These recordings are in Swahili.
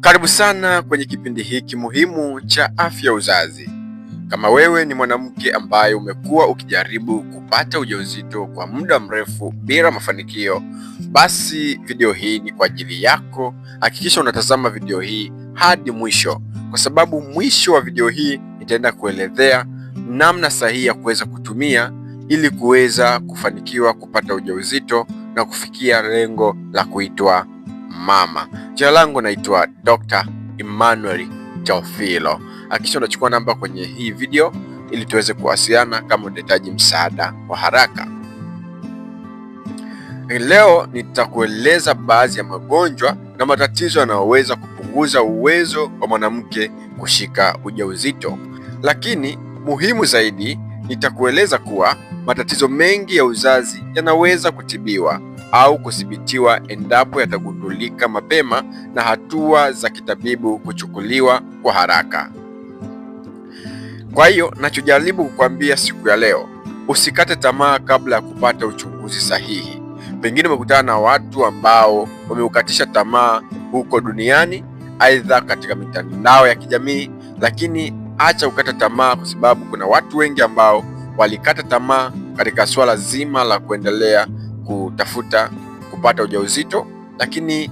Karibu sana kwenye kipindi hiki muhimu cha afya uzazi. Kama wewe ni mwanamke ambaye umekuwa ukijaribu kupata ujauzito kwa muda mrefu bila mafanikio, basi video hii ni kwa ajili yako. Hakikisha unatazama video hii hadi mwisho, kwa sababu mwisho wa video hii nitaenda kuelezea namna sahihi ya kuweza kutumia ili kuweza kufanikiwa kupata ujauzito na kufikia lengo la kuitwa mama. Jina langu naitwa Dr. Emmanuel Teofilo. Hakikisha unachukua namba kwenye hii video ili tuweze kuwasiliana kama unahitaji msaada wa haraka. Leo nitakueleza baadhi ya magonjwa na matatizo yanayoweza kupunguza uwezo wa mwanamke kushika ujauzito, lakini muhimu zaidi, nitakueleza kuwa matatizo mengi ya uzazi yanaweza kutibiwa au kudhibitiwa endapo yatagundulika mapema na hatua za kitabibu kuchukuliwa kwa haraka. Kwa hiyo nachojaribu kukwambia siku ya leo, usikate tamaa kabla ya kupata uchunguzi sahihi. Pengine umekutana na watu ambao wameukatisha tamaa huko duniani, aidha katika mitandao ya kijamii, lakini acha kukata tamaa, kwa sababu kuna watu wengi ambao walikata tamaa katika swala zima la kuendelea kutafuta kupata ujauzito, lakini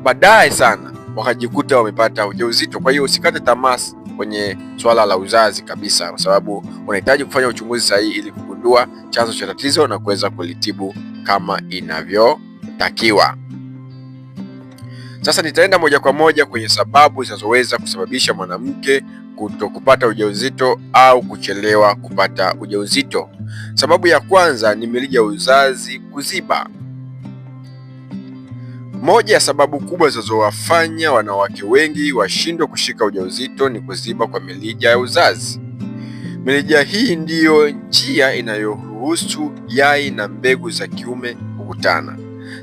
baadaye sana wakajikuta wamepata ujauzito. Kwa hiyo usikate tamaa kwenye swala la uzazi kabisa, kwa sababu unahitaji kufanya uchunguzi sahihi ili kugundua chanzo cha tatizo na kuweza kulitibu kama inavyotakiwa. Sasa nitaenda moja kwa moja kwenye sababu zinazoweza kusababisha mwanamke kutokupata ujauzito au kuchelewa kupata ujauzito. Sababu ya kwanza ni mirija ya uzazi kuziba. Moja ya sababu kubwa zinazowafanya wanawake wengi washindwe kushika ujauzito ni kuziba kwa mirija ya uzazi. Mirija hii ndiyo njia inayoruhusu yai na mbegu za kiume kukutana.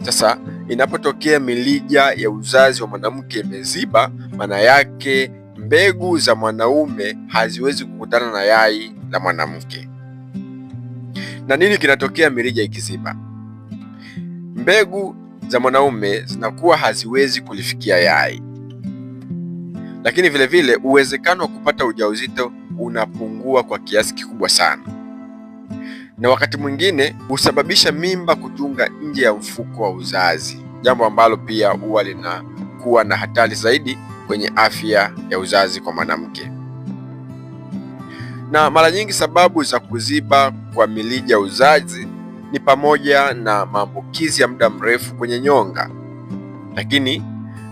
Sasa inapotokea mirija ya uzazi wa mwanamke imeziba, maana yake mbegu za mwanaume haziwezi kukutana na yai la mwanamke. Na nini kinatokea mirija ikiziba? Mbegu za mwanaume zinakuwa haziwezi kulifikia yai, lakini vilevile uwezekano wa kupata ujauzito unapungua kwa kiasi kikubwa sana, na wakati mwingine husababisha mimba kutunga nje ya mfuko wa uzazi, jambo ambalo pia huwa linakuwa na hatari zaidi kwenye afya ya uzazi kwa mwanamke. Na mara nyingi sababu za kuziba kwa mirija uzazi ni pamoja na maambukizi ya muda mrefu kwenye nyonga, lakini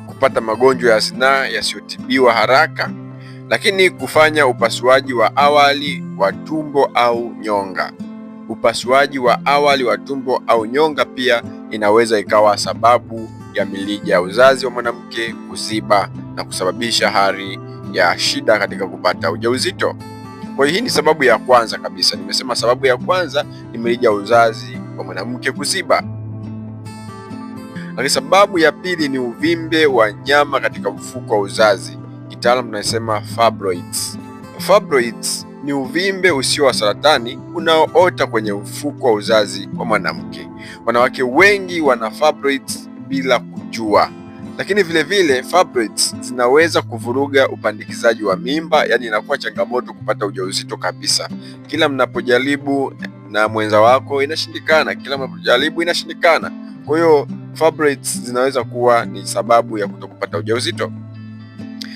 kupata magonjwa ya zinaa yasiyotibiwa haraka, lakini kufanya upasuaji wa awali wa tumbo au nyonga. Upasuaji wa awali wa tumbo au nyonga pia inaweza ikawa sababu ya mirija ya uzazi wa mwanamke kuziba na kusababisha hali ya shida katika kupata ujauzito. Kwa hiyo hii ni sababu ya kwanza kabisa. Nimesema sababu ya kwanza ni mirija ya uzazi wa mwanamke kuziba. Lakini sababu ya pili ni uvimbe wa nyama katika mfuko wa uzazi, kitaalamu tunasema fibroids. Fibroids ni uvimbe usio wa saratani unaoota kwenye mfuko wa uzazi wa mwanamke. Wanawake wengi wana fibroids bila kujua. Lakini vilevile fibroids zinaweza kuvuruga upandikizaji wa mimba, yani inakuwa changamoto kupata ujauzito kabisa. Kila mnapojaribu na mwenza wako inashindikana, kila mnapojaribu inashindikana. Kwa hiyo fibroids zinaweza kuwa ni sababu ya kutokupata ujauzito.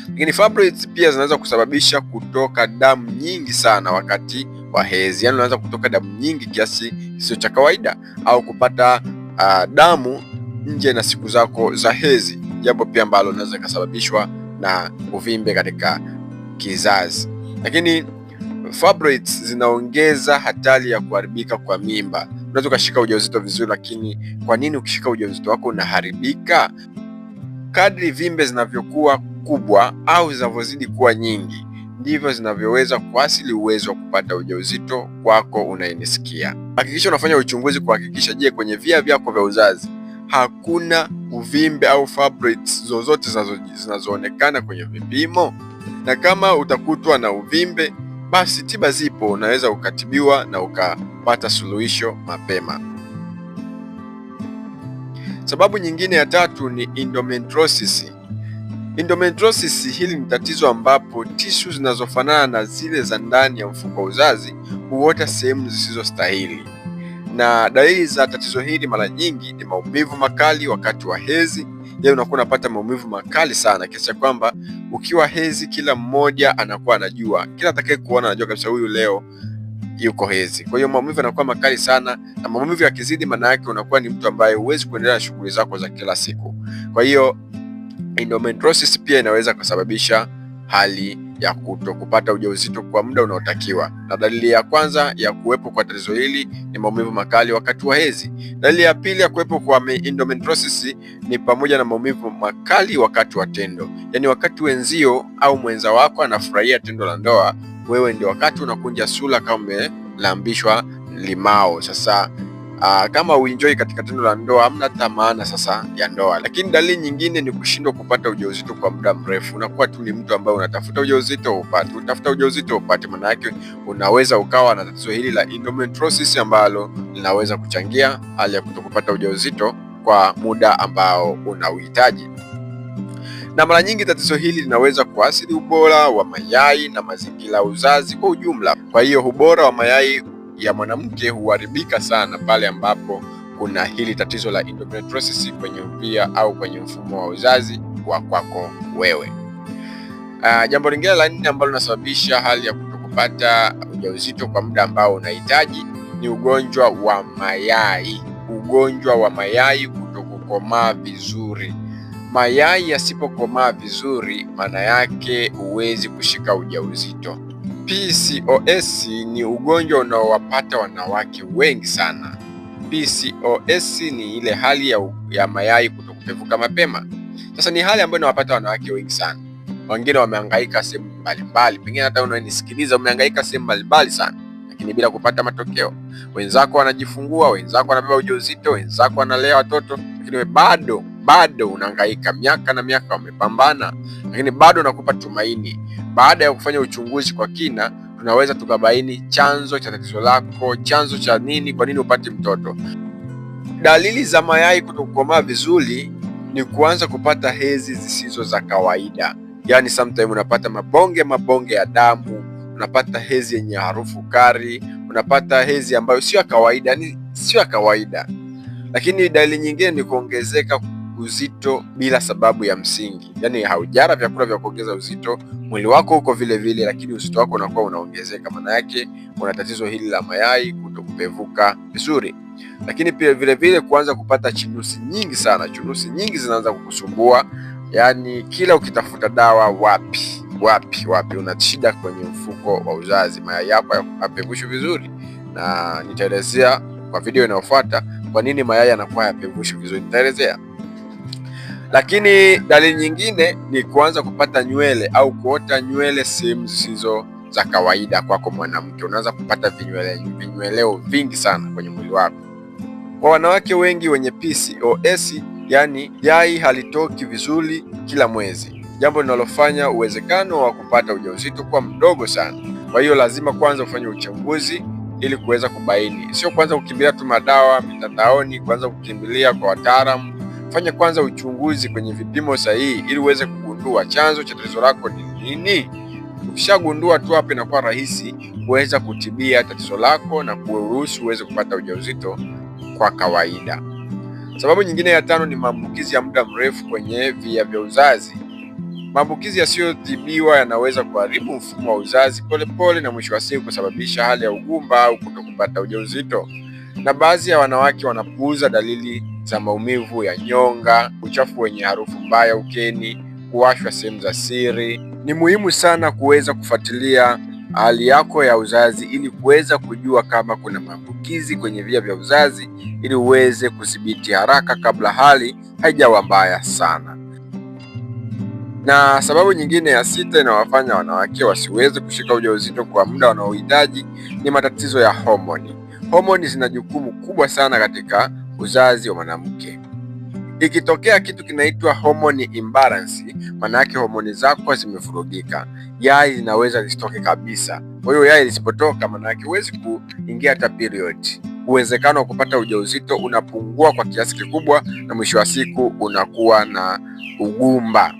Lakini fibroids pia zinaweza kusababisha kutoka damu nyingi sana wakati wa hedhi, yani unaweza kutoka damu nyingi kiasi kisicho cha kawaida au kupata damu nje na siku zako za hedhi, jambo pia ambalo linaweza ikasababishwa na uvimbe katika kizazi. Lakini fibroids zinaongeza hatari ya kuharibika kwa mimba. Unaweza ukashika ujauzito vizuri, lakini kwa nini ukishika ujauzito wako unaharibika? Kadri vimbe zinavyokuwa kubwa au zinavyozidi kuwa nyingi ndivyo zinavyoweza kuasili uwezo wa kupata ujauzito kwako unayenisikia. Hakikisha unafanya uchunguzi kuhakikisha, je, kwenye via vyako vya uzazi hakuna uvimbe au fibroids zozote zinazoonekana kwenye vipimo. Na kama utakutwa na uvimbe, basi tiba zipo, unaweza ukatibiwa na ukapata suluhisho mapema. Sababu nyingine ya tatu ni endometriosis. Endometriosis hili ni tatizo ambapo tishu zinazofanana na zile za ndani ya mfuko wa uzazi huota sehemu zisizostahili, na dalili za tatizo hili mara nyingi ni maumivu makali wakati wa hedhi. Yaani unakuwa unapata maumivu makali sana kiasi cha kwamba ukiwa hedhi, kila mmoja anakuwa anajua, kila atakaye kuona anajua kabisa huyu leo yuko hedhi. Kwa hiyo maumivu yanakuwa makali sana, na maumivu yakizidi, maana yake unakuwa ni mtu ambaye huwezi kuendelea na shughuli zako za kila siku. Kwa hiyo endometriosis pia inaweza kusababisha hali ya kutokupata ujauzito kwa muda unaotakiwa. Na dalili ya kwanza ya kuwepo kwa tatizo hili ni maumivu makali wakati wa hedhi. Dalili ya pili ya kuwepo kwa endometriosis ni pamoja na maumivu makali wakati wa tendo, yaani wakati wenzio au mwenza wako anafurahia tendo la ndoa, wewe ndio wakati unakunja sura kama umelambishwa limao. Sasa kama uenjoy katika tendo la ndoa, hamna hata maana sasa ya ndoa. Lakini dalili nyingine ni kushindwa kupata ujauzito kwa muda mrefu. Unakuwa tu ni mtu ambaye unatafuta ujauzito upate, utafuta ujauzito upate. Maana yake unaweza ukawa na tatizo hili la endometriosis ambalo linaweza kuchangia hali ya kutokupata ujauzito kwa muda ambao unauhitaji. Na mara nyingi tatizo hili linaweza kuathiri ubora wa mayai na mazingira ya uzazi kwa ujumla. Kwa hiyo ubora wa mayai ya mwanamke huharibika sana pale ambapo kuna hili tatizo la endometriosis kwenye upia au kwenye mfumo wa uzazi wa kwako wewe. Jambo lingine la nne ambalo linasababisha hali ya kutokupata ujauzito kwa muda ambao unahitaji ni ugonjwa wa mayai. Ugonjwa wa mayai kutokukomaa vizuri. Mayai yasipokomaa vizuri, maana yake huwezi kushika ujauzito. PCOS ni ugonjwa unaowapata wanawake wengi sana. PCOS ni ile hali ya mayai kutokupevuka mapema. Sasa ni hali ambayo inawapata wanawake wengi sana. Wengine wamehangaika sehemu mbalimbali, pengine hata unanisikiliza umehangaika sehemu mbalimbali sana, lakini bila kupata matokeo. Wenzako wanajifungua, wenzako wanabeba ujauzito, wenzako wanalea watoto, lakini bado unahangaika. Miaka na miaka wamepambana, lakini bado nakupa tumaini. Baada ya kufanya uchunguzi kwa kina, tunaweza tukabaini chanzo cha tatizo lako, chanzo cha nini, kwa nini upate mtoto. Dalili za mayai kutokukomaa vizuri ni kuanza kupata hedhi zisizo za kawaida, yaani sometimes unapata mabonge mabonge ya damu, unapata hedhi yenye harufu kali, unapata hedhi ambayo sio ya kawaida, yani sio ya kawaida. Lakini dalili nyingine ni kuongezeka uzito bila sababu ya msingi, yaani haujala vyakula vya kuongeza uzito, mwili wako uko vile vile, lakini uzito wako unakuwa unaongezeka. Maana yake una tatizo hili la mayai kutokupevuka vizuri. Lakini pia vile vile kuanza kupata chunusi nyingi sana, chunusi nyingi zinaanza kukusumbua, yaani kila ukitafuta dawa wapi wapi wapi, una shida kwenye mfuko wa uzazi, mayai yako hayapevushwi vizuri, na nitaelezea kwa video inayofuata kwa nini mayai yanakuwa hayapevushwi vizuri, nitaelezea. Lakini dalili nyingine ni kuanza kupata nywele au kuota nywele sehemu zisizo za kawaida kwako mwanamke. Unaanza kupata vinyweleo vingi sana kwenye mwili wako. Kwa wanawake wengi wenye PCOS, yani yai halitoki vizuri kila mwezi, jambo linalofanya uwezekano wa kupata ujauzito kuwa mdogo sana. Kwa hiyo lazima kwanza ufanye uchunguzi ili kuweza kubaini, sio kwanza kukimbilia tu madawa mitandaoni, kwanza kukimbilia kwa wataalamu. Fanya kwanza uchunguzi kwenye vipimo sahihi ili uweze kugundua chanzo cha tatizo lako ni nini. Ukishagundua tu hapo, inakuwa rahisi kuweza kutibia tatizo lako na kuruhusu uweze kupata ujauzito kwa kawaida. Sababu nyingine ya tano ni maambukizi ya muda mrefu kwenye via vya uzazi. Maambukizi yasiyotibiwa yanaweza kuharibu mfumo wa uzazi polepole na mwisho wa siku kusababisha hali ya ugumba au kutokupata ujauzito. Na baadhi ya wanawake wanapuuza dalili za maumivu ya nyonga, uchafu wenye harufu mbaya ukeni, kuwashwa sehemu za siri. Ni muhimu sana kuweza kufuatilia hali yako ya uzazi ili kuweza kujua kama kuna maambukizi kwenye via vya uzazi ili uweze kudhibiti haraka kabla hali haijawa mbaya sana. Na sababu nyingine ya sita inawafanya wanawake wasiweze kushika ujauzito kwa muda wanaohitaji ni matatizo ya homoni. Homoni zina jukumu kubwa sana katika uzazi wa mwanamke. Ikitokea kitu kinaitwa hormone imbalance, maana yake homoni zako zimevurugika, yai linaweza lisitoke kabisa. Kwa hiyo yai lisipotoka, maana yake huwezi kuingia hata period. Uwezekano wa kupata ujauzito unapungua kwa kiasi kikubwa, na mwisho wa siku unakuwa na ugumba.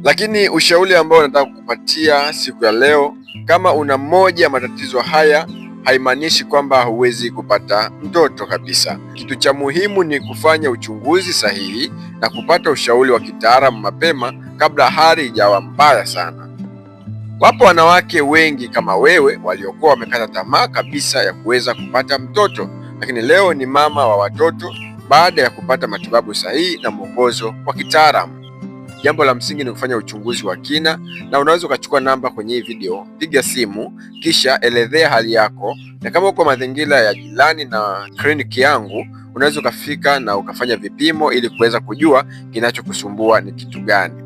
Lakini ushauri ambao nataka kukupatia siku ya leo, kama una moja ya matatizo haya, haimaanishi kwamba huwezi kupata mtoto kabisa. Kitu cha muhimu ni kufanya uchunguzi sahihi na kupata ushauri wa kitaalamu mapema kabla hali ijawa mbaya sana. Wapo wanawake wengi kama wewe waliokuwa wamekata tamaa kabisa ya kuweza kupata mtoto, lakini leo ni mama wa watoto baada ya kupata matibabu sahihi na mwongozo wa kitaalamu. Jambo la msingi ni kufanya uchunguzi wa kina, na unaweza ukachukua namba kwenye hii video, piga simu, kisha elezea hali yako, na kama uko mazingira ya jirani na kliniki yangu, unaweza ukafika na ukafanya vipimo ili kuweza kujua kinachokusumbua ni kitu gani.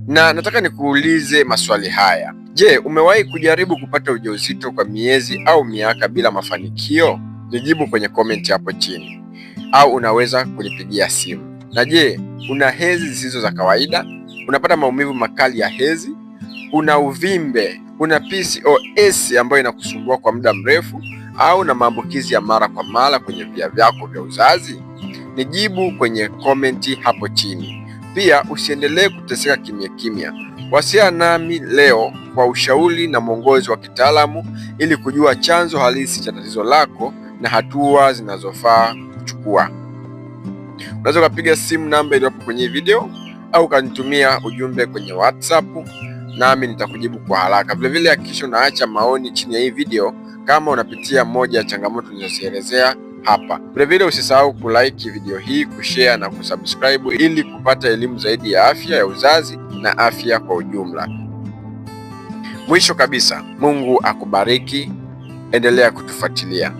Na nataka nikuulize maswali haya. Je, umewahi kujaribu kupata ujauzito kwa miezi au miaka bila mafanikio? Nijibu kwenye komenti hapo chini, au unaweza kunipigia simu. Na je, una hedhi zisizo za kawaida? Unapata maumivu makali ya hedhi? Una uvimbe? Una PCOS ambayo inakusumbua kwa muda mrefu, au na maambukizi ya mara kwa mara kwenye via vyako vya uzazi? Nijibu kwenye komenti hapo chini. Pia usiendelee kuteseka kimya kimya. Wasiliana nami leo kwa ushauri na mwongozo wa kitaalamu ili kujua chanzo halisi cha tatizo lako na hatua zinazofaa kuchukua. Unaweza ukapiga simu namba iliyopo kwenye video au ukanitumia ujumbe kwenye WhatsApp nami nitakujibu kwa haraka. Vilevile hakikisha unaacha maoni chini ya hii video kama unapitia moja ya changamoto nilizozielezea hapa. Vilevile usisahau kulike video hii, kushare na kusubscribe ili kupata elimu zaidi ya afya ya uzazi na afya kwa ujumla. Mwisho kabisa, Mungu akubariki, endelea kutufuatilia.